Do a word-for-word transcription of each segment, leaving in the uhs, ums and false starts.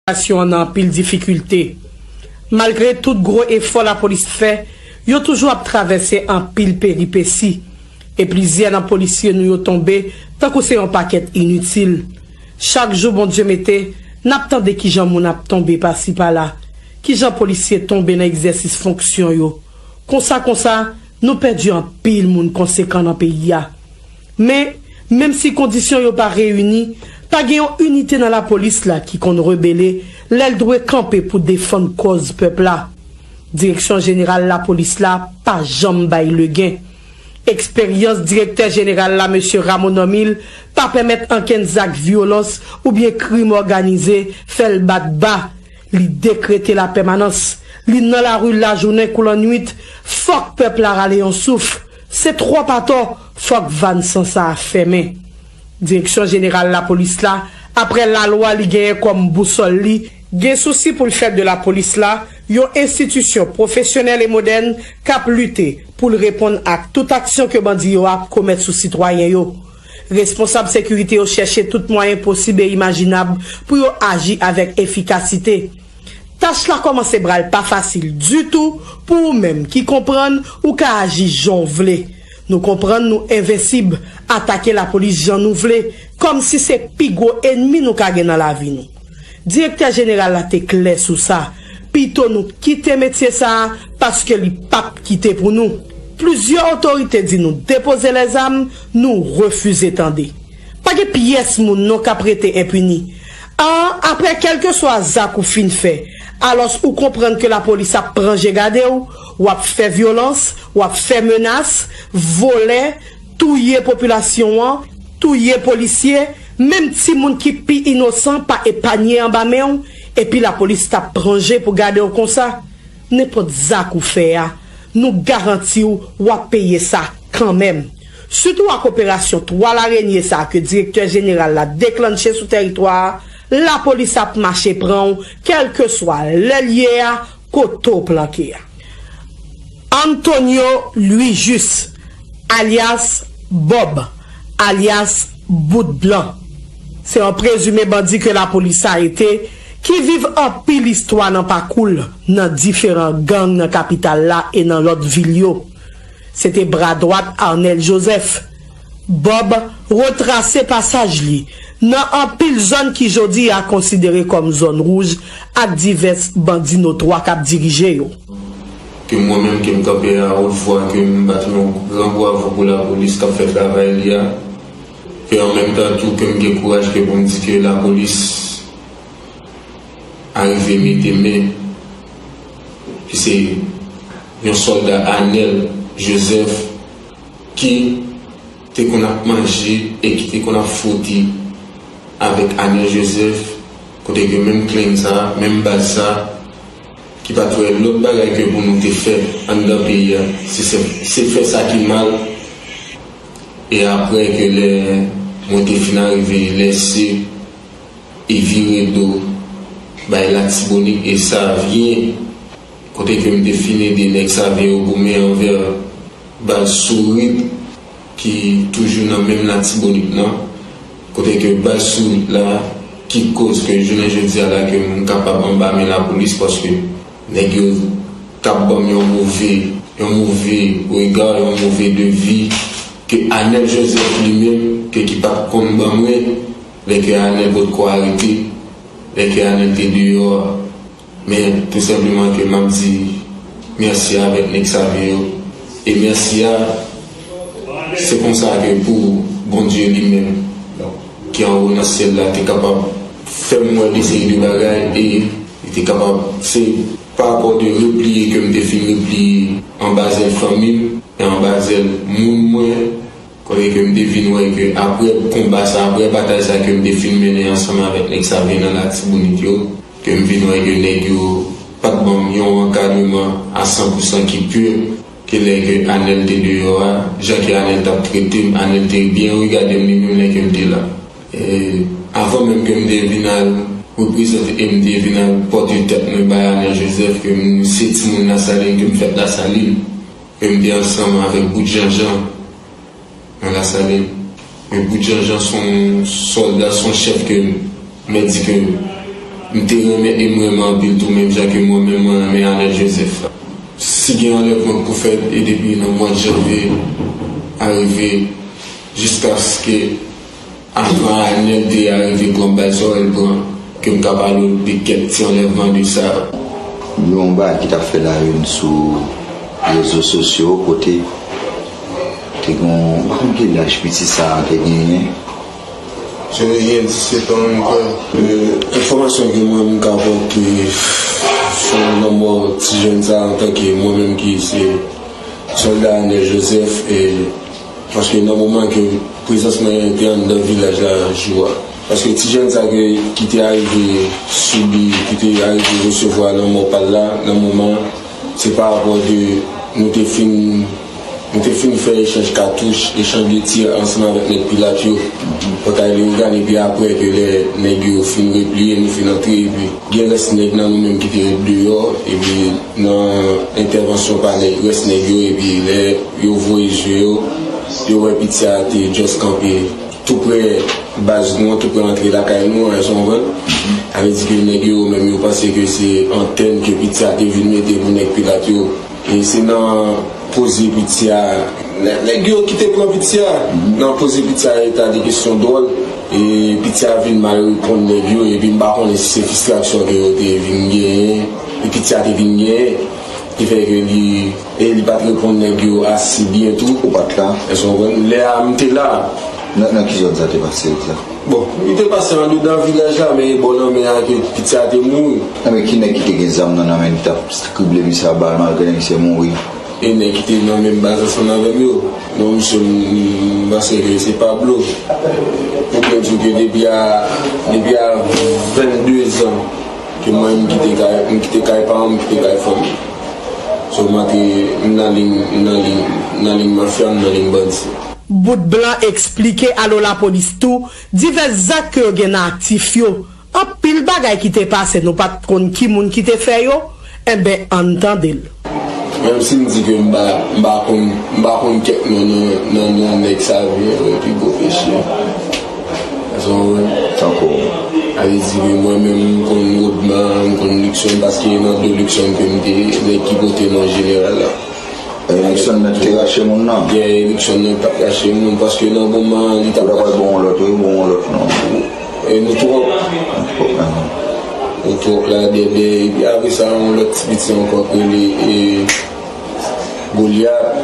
Popilasyon an nan anpil difikilte. Malgre tout gwo efò lapolis fè, yo toujou ap travèse anpil peripesi. E plizyè nan polisye nou yo tonbe tankou se yon pakèt initil. Chak jou Bondye mete, n ap tande kijan moun ap tonbe pasi pala, kijan polisye tonbe nan egzèsis fonksyon yo. Konsa konsa, nou pèdi anpil moun konsekan nan peyi a. Men, menm si kondisyon yo pa reyini, pa gen yon inite nan lapolis la ki konn rebele lè l dwe kanpe pou defann kòz pèp la. Direksyon jeneral lapolis la pa janm bay legen. Eksperyans direktè jeneral la, mesye Rameau Normil, pa pèmèt ankenn zak vyolans oubyen krim òganize fè l bat ba. Li dekrete lapèmanans. Li nan lari lajounen kou lannuit. Fòk pèp la rale yon souf. Se twòp atò, fòk vàn san sa a fèmen. Direksyon jeneral lapolis la, apre lalwa li genyen kòm bousòl li, gen sousi pou l fè de lapolis la yon enstitisyon pwofesyonèl e modèn k ap lite pou l reponn ak tout aksyon ke bandi yo ap komèt sou sitwayen yo. Responsab sekirite yo chèche tout mwayen posib e imajinab pou yo aji avèk efikasite. Tach la kòmanse pral pa fasil ditou pou ou menm ki konprann ou ka aji jan w vle. Nou konprann nou envensib, atake lapolis jan nou vle, kòmsi se pi gwo ènmi nou ka gen nan lavi nou. Direktè jeneral la te klè sou sa. Pito nou kite metye sa a, paske li p ap kite pou nou. Plizyè otorite di nou depoze lèzam, nou refize tande. Pa gen pyès moun non k ap rete enpini. An, apre kèlkeswa zak ou fin fè, alòs ou konprann ke lapolis ap pran je gade w, w ap fè vyolans, w ap fè menas, vòlè, touye popilasyon an, touye polisye, menm timoun ki pi inosan pa epanye anba men w, epi lapolis t ap pran je pou gade w konsa. Nenpòt zak ou fè a, nou garanti w w ap peye sa kanmenm. Sitou ak operasyon twa larenye sa a ke direktè jeneral la deklanche sou tèritwa a, lapolis ap mache pran w, kèlkeswa lè l ye a, kote w planke a. Antonio Louis Juste, alyas Bob, alyas Bout Blan, se yon prezime bandi ke lapolis arete, ki viv anpil istwa nan pakou l nan diferan gang nan kapital la e nan lòt vil yo. Se te bra dwat Arnel Joseph. Bob retrase pasaj li nan anpil zòn ki jodi a konsidere kòm zòn wouj ak divès bandi notwa k ap dirije yo. Ke mwen menm ke m kanpe a wot vwa, ke m bat yon gran bravo pou lapolis k ap fè travay li a, ke an menm tan tou ke m gen kouraj ke pou m di ke lapolis arive mete men, ki se yon sòlda Anèl Jozèf ki te konn ap manje e ki te konn ap fwote avèk Anèl Jozèf, kote ke menm klenn sa, menm baz sa, ki pa t wè lòt bagay ke pou nou te fè anndan peyi a, se, se, se fè sa ki mal. E apre ke lè mwen te fin arive, lèse e vire do bay Latibonit e Savyen, kote ke m te fin ede nèg Savyen yo goumen anvè baz Sourit ki toujou nan menm Latibonit lan, kote ke baz Sourit la ki koz ke jounen jodi a la ke m kapab anba men lapolis, paske nèg yo t ap ban m yon move, yon move rega, yon move de vi, ke Anèl Jozèf li menm, ke ki pa t konn ban mwen, lè ke Anèl potko arete, lè ke Anèl te deyò a. Men tou senpleman ke m ap di mèsi avèk nèg Savyen yo. E mèsi a, se konsa ke pou Bondye li menm, ki anwo nan syèl la, te kapab fè m wè de seri de bagay, e li te kapab, se pa rapò de repliye ke m te fin repliye anba zèl fanmi m, e anba zèl moun mwen, kote ke m te vin wè ke apre konba sa, apre batay sa ke m te fin mennen ansanm avèk nèg Savyen nan Latibonit yo, ke m vin wè ke nèg yo pa t ban m yon ankadreman a san pou san ki pi, ke lè ke Anèl te deyò a, jan ke Anèl t ap trete m, Anèl te byen regade m li menm lè ke m te la. E avan menm ke m te vin al reprezante e m te vin al pote tèt mwen bay Anèl Jozèf, ke m se timoun Lasalin, ke m fèt Lasalin, ke m te ansanm avèk Bout Janjan nan Lasalin. Men Bout Janjan se yon sòlda, se yon chèf ke mwen di ke M te renmen e m renmen anpil tou, menm jan ke mwen menm mwen renmen Arnel Joseph la. Si gen anlèvman k pou fèt, e depi nan mwa janvye a rive jiskaske avan Arnel te arive pran bal sa w wè l pran, ke m ka pale w de kèk ti anlèvman de sa. Yon bagay ki t ap fè la une sou rezo sosyo kote te gen yon, m pa konn ki laj piti sa a te genyen. Se gen disèt an, m kwè. Enfòmasyon ke mwen m ka pote sou lanmò ti jèn sa a, antanke mwen menm ki se sòlda Arnel Joseph, e paske nan moman ke prezans mwen te anndan vilaj la jou a, paske ti jèn sa ke, ki te arive sibi, ki te arive resevwa lanmò pa l la, nan moman, se pa rapò de nou te fin, nou te fin fè echanj katouch, echanj de tir ansanm avèk nèg Pilat yo, Pòtay Leyogàn, epi apre ke lè nèg yo fin repliye, nou fin antre, epi gen rès nèg nan nou menm ki te ret deyò, epi nan entèvansyon pa nèg, rès nèg yo, epi lè yo voye je yo, yo wè piti a te just kanpe tou prè baz nou an, tou prè antre lakay nou an, èske w konprann? Sa vle di ke nèg yo menm yo panse ke se antèn ke piti a te vin mete pou nèg Pilat yo. E se nan poze piti a, nè-, nèg yo ki te pran piti a, nan poze piti a eta de kesyon dwòl, e piti a vin mal reponn nèg yo, epi m pa konnen si se fristrasyon ke yo te vin genyen, e piti a te vin genyen, ki fè ke li, e li pa t reponn nèg yo ase byen tou. Ou pa t la? Èske w konprann? Lè a, m te la. Nan, nan ki zòn sa te pase egzak? Bon, li te pase andedan vilaj la, men e bò lanmè a ke piti a te mouri. Enben, ki nèg ki te gen zam nan, nan men li t ap krible misye a bal malgre misye mouri? E nèg ki te nan menm baz ansanm avè m yo. Non, misye, m, m panse ke se Pablo. Ou byen di w ke depi a, depi a vennde zan ke mwen, m kite kay, m kite kay paran m, m kite kay fanmi. So, m antre, m nan liy, m nan liy, m nan liy mafya, m nan liy bandi. Bout Blan eksplike Alo Lapolis tou divès zak ke yo gen nan aktif yo. Anpil bagay ki te pase, nou pa t konn ki moun ki te fè yo, enben, ann tande l. Menm si m di ke m pa, m pa konn, m pa konn kèk non nan, nan, nan nèg sa yo, men yo pi gwo peche. Èske w konprann? Tankou? Sa vle di ke mwen menm, m konn Rodman, m konn Luckson, paske nan do Luckson ke m te ye, nèg ki pote m an jeneral la. E Luckson nan ki te rache moun nan? Gen Luckson nan ki t ap rache moun, paske nan moman an, li t ap. Ou ta pral bon yon lòt, wi, bon yon lòt non. E nou twòp. Nou twòp la, dèdè. Epi apre sa, yon lòt ti piti ankò k rele, e, Golyat.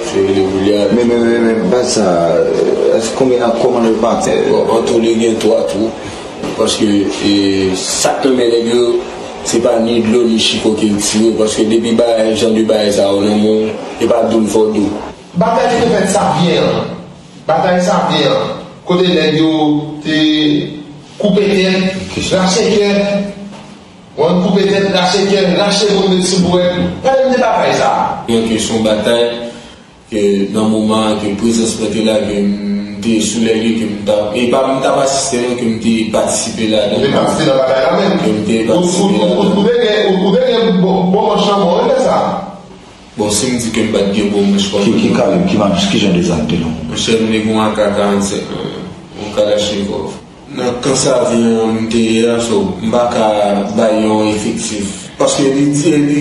Se rele Golyat. Men, men, men, men, baz sa, èske konbyen nan kòmandan yo pa. Bon, an tou li gen twa tou. Paske, e, sa k nan men nèg yo, se pa ni dlo, ni chiko ke l tire. Paske depi bagay, jan de bagay sa yo nan men w, e pa dou l fè w dou. Batay ki te fèt Savyen an. Batay Savyen an. Kote nèg yo te koupe tèt, rache kè. Wè, koupe tèt, rache kè, rache moun met sou bouwèt. Pale m de batay sa a. Yon kesyon batay, ke nan moman an ke prezans mwen te la, ke m te sou lè lye, ke m t ap, e pa m t ap asiste, non, ke m te patisipe ladan. Ou te patisipe nan batay la menm? Ke m te patisipe ladan. Ou, ou, ou, ou te gen, ou, ou te gen bon, bon manch nan men w, wi, lè sa a? Bon, si m di ke m pa t gen bon manch pa m. Ki, ki kalib, ki manch, ki jan de zam te nan men w? Monchè, m te gen yon A K karannsenk nan men m, yon Kalachnikov. Nan kan Savyen an m te ye a, so, m pa ka bay yon efektif. Paske li di, li,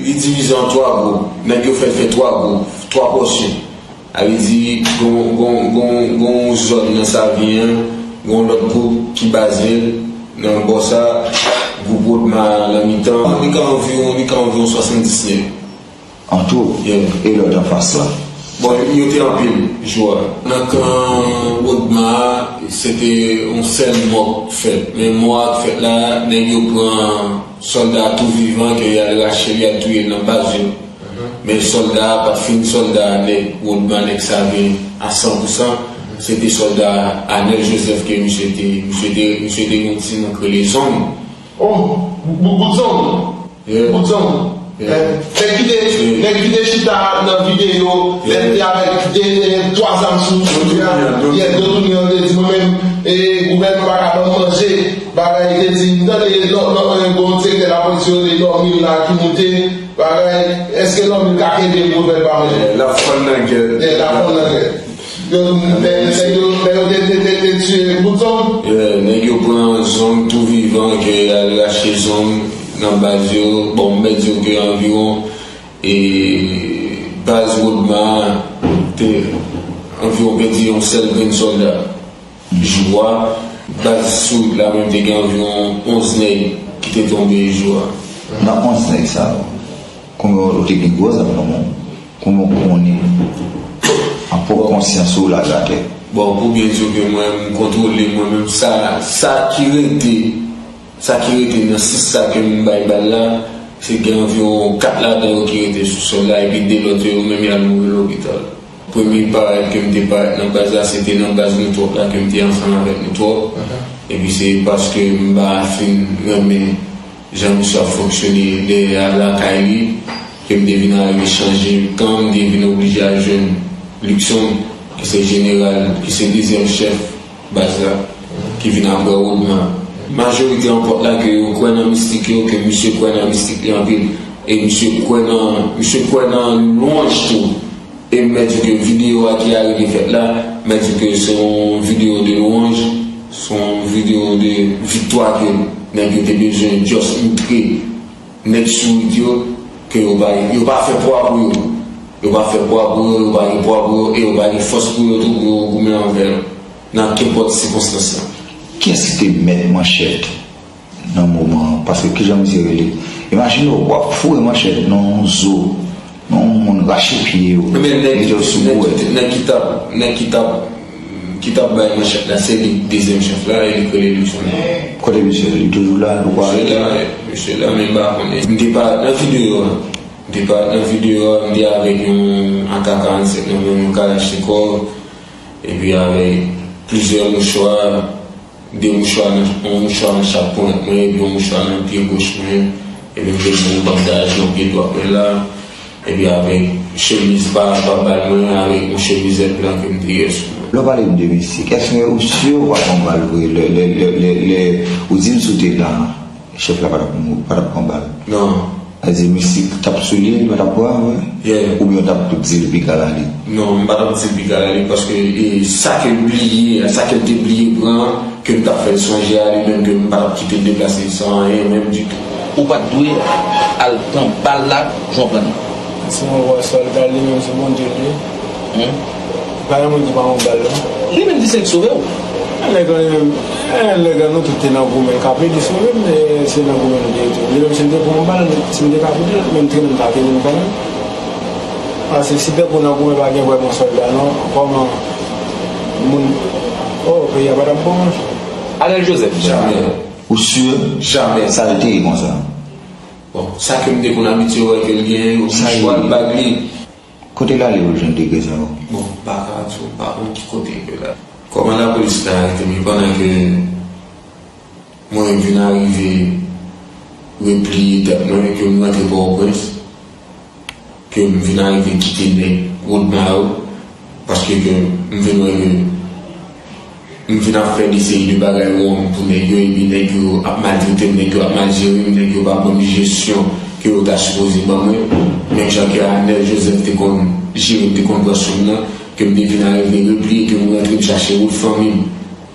li divize an twa gwoup. Nèg yo fè l fè twa gwoup, twa pòsyon. Sa vle di, gon, gon, gon, gon zòn nan Savyen an, gon lòt gwoup ki baze l nan bò sa, gwoup Rodman nan mitan. Li ka anviwon, li ka anviwon swasanndis nèg. An tou? Yeah. E lòt anfas la? Bon, yo te anpil, jou a. Nan kan Rodman a, se te yon sèl mò k fèt. Men mò a k fèt la, nèg yo pran sòlda tou vivan ke y al rache l, y al touye l nan baz yo. Men sòlda a pa t fin sòlda nèg Rodman, nèg Savyen a san pou san. Se te sòlda Arnel Joseph ke misye te, misye te, misye te gen yon ti non k rele Zong. Oh, Bout, Bout Zong. Yeah. Bout Zong. Yeah. Eh, nèg ki te, nèg ki te chita nan videyo, lè l te avèk de, de, twa zam sou, sou li a. Yeah, Dotounen an te di, mwen menm, e, gouvènman pa ka ban m manje. Bagay, te di, m tande lò, lò, eh, gon direktè lapolis yo rele Lòmil la ki moute. Bagay, èske Lòmil ka kenbe m pou fè l pa manje? Yeah, l ap fann nan gèl. Yeah, l ap fann nan gèl. Nèg yo, nèg yo te, te, te, te tiye bout zong. Yeah, nèg yo pran zong tou vivan, ke y al rache zong nan baz yo. Bon, m mèt di w ke anviwon, e, baz Wodma te anviwon pèdi yon sèl grenn sòlda. Jou a, baz sou wout la menm te gen anviwon onz nèg ki te tonbe jou a. Nan onz nèg sa yo, konbyen w te gen gwo zam nan men w? Kouman w konnen an pwòp konsyans ou w lage atè? Bon, pou byen di w ke mwen, m kontwole mwen menm, sa, sa ki rete, sa ki rete nan sis sa ke m bay bal la, se gen anviwon kat ladan yo ki rete sou sòl la, epi de lòt yo, yo menm y al mouri lopital. Premye parèt ke m te parèt nan baz la, se te nan baz nou twòp la, ke m te ansanm avèk nou twòp. Epi se paske m pa fin renmen jan misye ap fonksyone dèyè lakay li, ke m te vin arive chanje kan, m te vin oblije al jwenn Luckson, ki se jeneral, ki se dezyèm chèf baz la, ki vin apre Wodma. Majorite an pòt la ke yo kwè nan mistik yo, ke misye kwè nan mistik li anpil, e misye kwè nan, misye kwè nan lwanj tou. E m mèt di ke videyo a ki arive fèt la, m mèt di ke se yon videyo de lwanj, se yon videyo de viktwa ke nèg yo te bezwen just moutre nèg sourit yo ke yo pa, yo pa fè pwa pou yo. Yo pa fè pwa pou yo, yo pa gen pwa pou yo, e yo pa gen fòs pou yo tou pou yo goumen anvè yo, nan kenpòt sikonstans la. Kiyès ki te mèt manchèt nan moman an? Paske kijan misye rele? Imajine w, w ap foure manchèt nan yon zo, nan yon moun rache pye yo, mete yo sou kouwè. Nèg ki t ap, nèg ki t ap, ki t ap bay manchèt la, se li, dezyèm chèf la, e li k rele Luckson. Kote misye? Li toujou la, ou pa wè li? Misye la, men m pa konnen. M te parèt nan videyo a. M te parèt nan videyo a, m te avèk yon A K karannsenk nan men m, yon kalachnikòv, epi avèk plizyè mouchwa, de mouchwa nan, yon mouchwa nan chak ponyèt mwen, epi yon mouchwa nan pye goch mwen, epi m te gen yon bandaj nan pye dwat mwen la, epi avèk chemiz pa, pa bal mwen, avèk yon chemizèt blan ke m te gen sou mwen. Lè w pale m de mistik, èske ou si w pa pran bal vre? Lè, lè, lè, lè, lè ou di m si w te la, chèf la pa t ap mou-, pa t ap pran bal? Non. Sa vle di mistik t ap sou li, li pa t ap pran vre? Yeah. Oubyen w t ap di l piga lale? Non, m pa t ap di l piga lale, paske, e, sa ke l bliye, sa ke l te bliye pran, ke m t ap fè l sonje a li menm, ke m pa t ap kite l deplase san anyen menm ditou. Ou pa t dwe al pran bal la, jan w pran li. Si mwen wè sòlda li menm, se Bondye l ye. Hmm? Pa gen moun ki pa pran bal, non. Li menm di se l ki sove w. Lè gran li menm, eh, lè gran nou tout te nan goumen, l ka plede sove m, men se nan goumen nou te ye tou. Li menm, si m te pran yon bal, si m te ka fout li, menm trennen m pa trennen m kanmenm. Paske si pèp ou nan goumen, pa gen vrèman sòlda, non. Kòman moun, oh, peyi a pa t ap bon, monchè. Arel Joseph. Jamè. Ou si? Jamè. Sa l te ye konsa? Bon, sa ke m te konn abitye wè ke l genyen yo, mouchwa l, bag li. Kote l ale pou l jwenn degre sa yo? Bon, m pa ka di w, m pa konn ki kote ke l ale. Kòman lapolis te arete m pandan ke mwen vin arive repliye tèt mwen, ke m rantre Pòtoprens, ke m vin arive kite nèg Wodma yo, paske ke m vin wè ke m vin ap fè de seri de bagay wrong pou nèg yo, epi nèg yo ap maltrete m, nèg yo ap mal jere m, nèg yo pa ban m jesyon ke yo ta sipoze ban mwen. Menm jan ke Arnel Joseph te konn jere m, te konn pran swen m nan, ke m te vin arive repliye, ke m rantre, m chache wout fanmi m,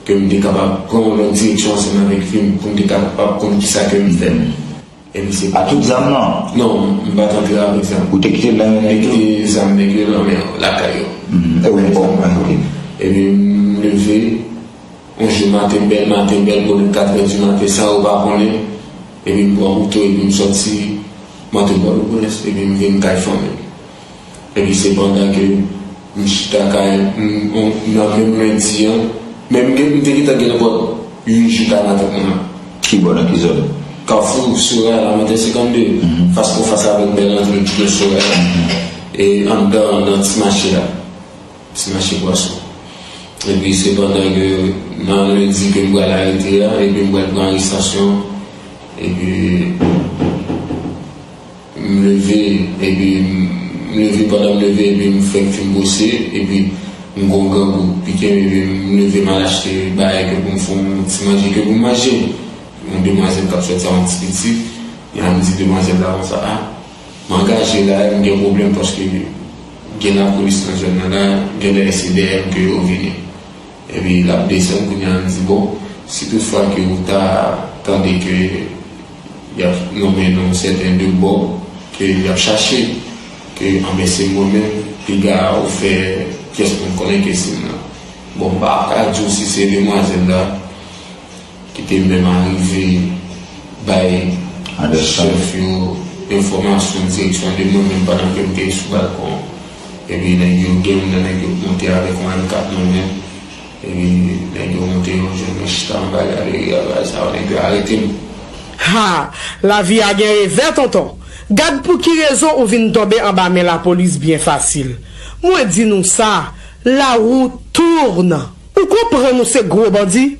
ke m te kapab pran yon lòt direksyon ansanm avèk vi m, pou m te kapab konn kisa ke m fè. Epi se pa tout zam nan? Non, m pa t antre avèk zam. Ou te kite l nan men nèg yo? Te kite zam nèg yo nan men lakay yo. Mhm. E ou menm, bon, ok. Epi m leve, yon jou maten, bèl maten, bèl bonè, katrè di maten, san yo pa konnen. Epi m pran moto, epi m sòti, m antre Pòtoprens, epi m vin kay fanmi m. Epi se pandan ke m chita kay, m, m, nan menm lendi an, men m gen, m te gentan gen nenpòt uit jou kay matant mwen lan. Ki bò, nan ki zòn? Kafou Soraya, Lamantè senkannde, mhm, fas pou fas avèk bèl antre Kafou Soraya. Mhm. E anndan, nan ti mache a. Ti mache pwason. Epi se pandan ke nan lendi ke m pral arete a, epi m pral pran arestasyon, epi m leve, epi m leve, pandan m leve, epi m fèk fin bwose, epi m gon grangou pike m, epi m leve m al achte bagay ke pou m fè yon ti manje ke pou m manje. Yon demwazèl k ap sòti a yon ti pitit, epi m di demwazèl la konsa, a, m angaje la, m gen pwoblèm paske m Gen lapolis nan zòn nan la, gen lè se dèyè m ke yo vini. Epi l ap desann kounye a, m di, bon, si toutfwa ke ou ta tande ke y ap nonmen non sèten de bò ke y ap chache, ke anben se mwen menm, piga ou fè pyès moun konnen ke se m nan. Bon, m pa ka di w si se demwazèl la ki te menm arive bay chèf yo enfòmasyon direksyon de mwen menm pandan ke m te sou balkon. Epi nèg yo, gen youn nan nèg yo k monte avèk yon M kat nan men. Epi nèg yo monte, yo jwenn mwen chita anba galeri a, bagay sa yo, nèg yo arete m. Ha! Lavi a gen revè, tonton. Gad pou ki rezon ou vin tonbe anba men lapolis byen fasil. Mwen di nou sa, la roue tourne. Ou konprann ou se gwo bandi?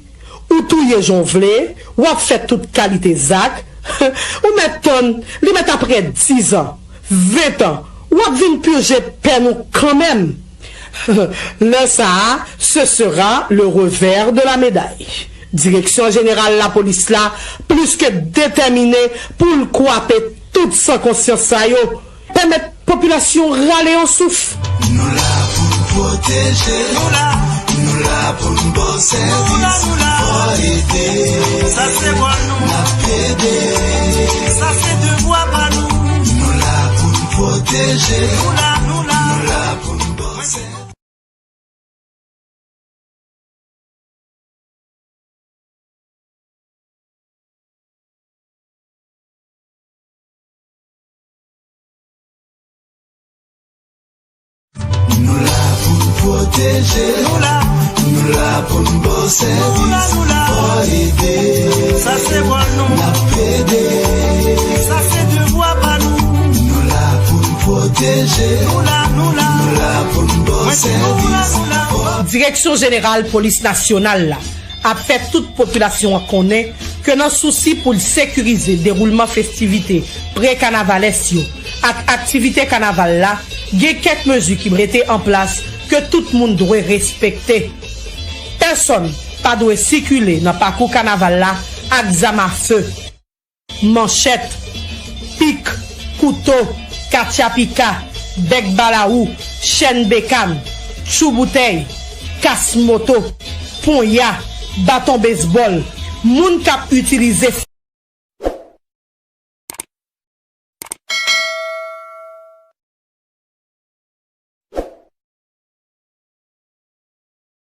Ou touye jan w vle, w ap fè tout kalite zak. Ou mèt tann, li mèt apre diz an, ven an, w ap vin pije pèn ou kanmenm. Lè sa a, ce sera le revers de la médaille. Direksyon jeneral lapolis la plis ke detèmine pou l kwape tout sankonsyans sa yo. Pèmèt popilasyon rale yon souf. Nou la pou n pwoteje. Nou la. Nou la pou n ba w sèvis. Nou la, nou la. Fò ede. Sa se wòl nou. N ap plede. Sa se devwa pa nou. Nou la pou n pwoteje. Nou la, nou la. Nou la pou n ba w sèvis. Nou la pou n pwoteje. Nou la. Nou la pou n ba w sèvis. Nou la, nou la. Fò ede. Sa se wòl nou. N ap plede. Sa se devwa pa nou. Nou la pou n pwoteje. Nou la, nou la. Nou la pou n ba w sèvis. Mwen di nou la, nou la. Direksyon jeneral polis nasyonal la ap fè tout popilasyon an konnen ke nan sousi pou l sekirize dewoulman festivite pre-kanavalès yo ak aktivite kanaval la, gen kèk mezi ki mete an plas ke tout moun dwe respekte. Pèsonn pa dwe sikile nan pakou kanaval la ak zam afe. Manchèt, pik, kouto, katchapika, bèk balawou, chèn bekàn, tchou boutèy, kas moto, ponya, baton bezbòl, moun k ap itilize